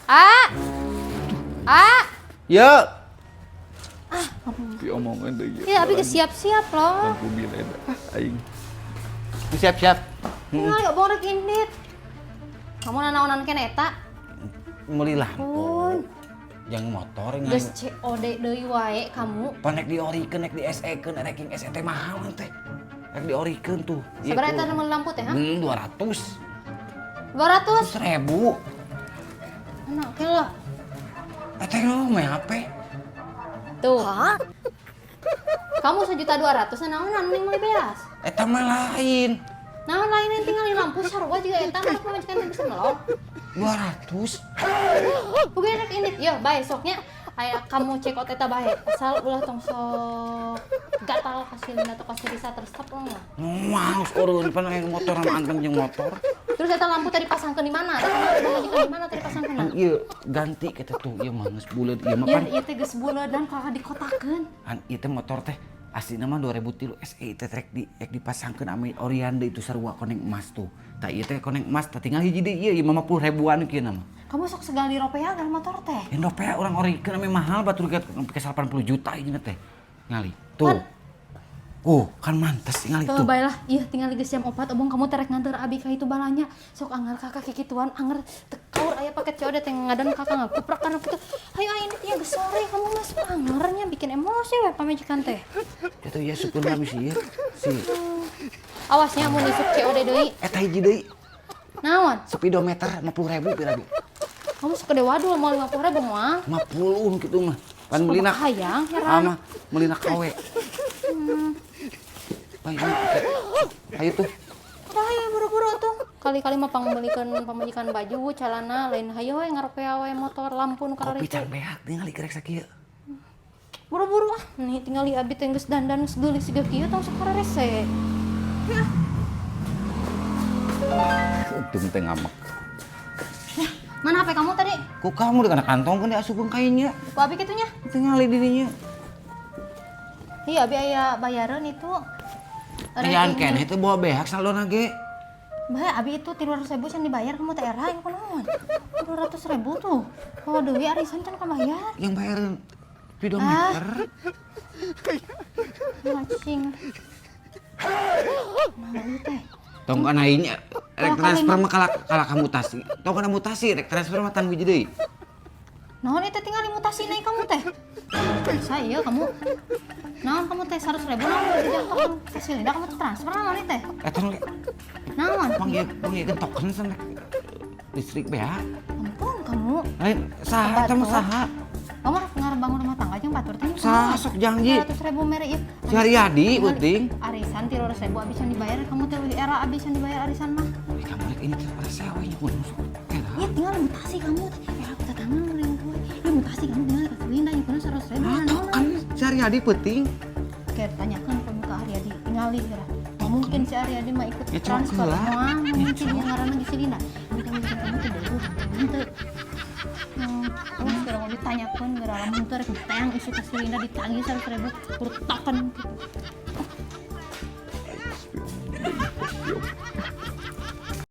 Ah. Ah. Ya. Diomongan deui. Ya, abi geus siap-siap loh. Lampu biled aing. Siap-siap. Tinggal gak borek indit. Kamu nanaonan keneh eta? Meuli lampu. Pun. Yang motor Geus COD deui wae kamu. Pan rek diorikeun, rek di SE keun, ranking SE teh mahal teh. Rek diorikeun tuh. Ieu Sabaraha tuh. Eta nu meuli lampu teh, ha? 200. 200. Ribu. Mana oke lah. Eta lo mah HP. Tuh. Kamu 1.200.000 naonan mending meuli beas. Eta mah lain. Naon lain yang tinggal di lampu sarua juga eta mah pamajikan teh bisa melong. 200. Bukan rek indit. Yo, bae sok nya. Aya kamu check out eta bae. Asal ulah tong sok gatal kasih Linda atau kasih Risa terstop lah. Wah, eureun pan aya motor sama anteng jeung motor. Terus eta lampu tadi pasangkeun di mana? Eta kamu pamajikan di mana tadi pasangkeun? Kan ieu ganti kita tuh, ieu mah geus buleud ieu mah Ya, pan. ieu teh geus buleud dan kakak dikotakeun. Kan ieu teh motor teh asli nama 2003 SE teh rek dipasangkeun ame Oriande itu sarua koneng emas tuh. Tah, ieu teh koneng emas tah tinggal hiji deui ieu, ieu mah 50 ribuan kieu nama. Kamu sok segala diropea gar motor teh. Yang ropea urang orikeun ame mahal batur ge nepi ka 80 juta ieu teh. Ngali. Tuh. Kan mantes tingali Tuh, tuh. baiklah. Iya, tinggal geus jam 4 obong kamu terek nganter abi ka itu balanya. Sok anggar kakak kikituan, anggar tekaur aya paket COD teh ngadan kakak ngakuprak kana kitu. Hayu aya ini teh geus sore kamu masuk angernya bikin emosi we pamajikan teh. Itu ya syukur habis ieu. Si Awasnya mun isuk COD deui. Eta hiji deui. Naon? Speedometer 50.000 pira bi? Kamu sok gede wadul mau 50.000 mah. 50 gitu mah. Pan meulina Hayang heran. Ama meulina KW. Baik, ayo tuh. Udah ayo buru-buru tuh. Kali-kali mah pangmeulikeun pamajikan baju, celana, lain hayo we ngaropea we motor lampu nu Kopi kararitu. Can beak tinggal kerek sakieu. Buru-buru ah. Nih tinggal abi teh geus dandan geus geulis siga kieu tong sok kararese. Ya. Untung teh ngamek. Mana HP kamu tadi? Ku kamu di kana kantong kan diasupkeun kainnya. Ku abi kitunya. Tinggal di dinya. Iya, abi aya bayaran itu. Ayaan keneh teh bawa beak saldona ge. Bae, abi itu 300.000 can dibayar kamu teh era yang kunaon? 300.000 tuh. Oh, deui arisan can kabayar. Yang bayaran speedometer. Ngacing. Nah, lu teh. Tong kana ieu rek Oh, transfer mah kalah kalah ka mutasi. Tong kana mutasi rek transfer mah tan hiji deui. Naon itu tinggal dimutasi naik kamu teh? Saya kamu. Naon kamu teh 100.000 naon udah token kasih Linda kamu transfer naon teh? Eta nu Naon? Mang ieu mang ieu token sana listrik beak. Ampun kamu. Lain saha eta mah saha? Kamu harus bangun rumah tangga jeung batur teh. Saha sok janji. 100.000 mere ieu. Si Haryadi penting. Arisan 300.000 abis yang dibayar kamu teh leuwih era abis yang dibayar arisan mah. Ih, kamu rek ini teh pada sewa nya kudu masuk. Era. Iya tinggal mutasi kamu teh. Era tetangga yang tua. Iya mutasi kamu tinggal kasih Linda yang kudu 100.000. Ah, token si Haryadi penting. Kayak tanyakan kamu ke Aryadi, tinggali kira. Mungkin si Aryadi mah ikut Ya, cok transfer. lah. Wah, mungkin yang ngaranna si Linda. Ini kamu bikin kamu teh beuh, henteu. Terus gara mau ditanyakan gara lamun teu rek ditayang isi ka si Linda ditagih 100.000 kudu token gitu.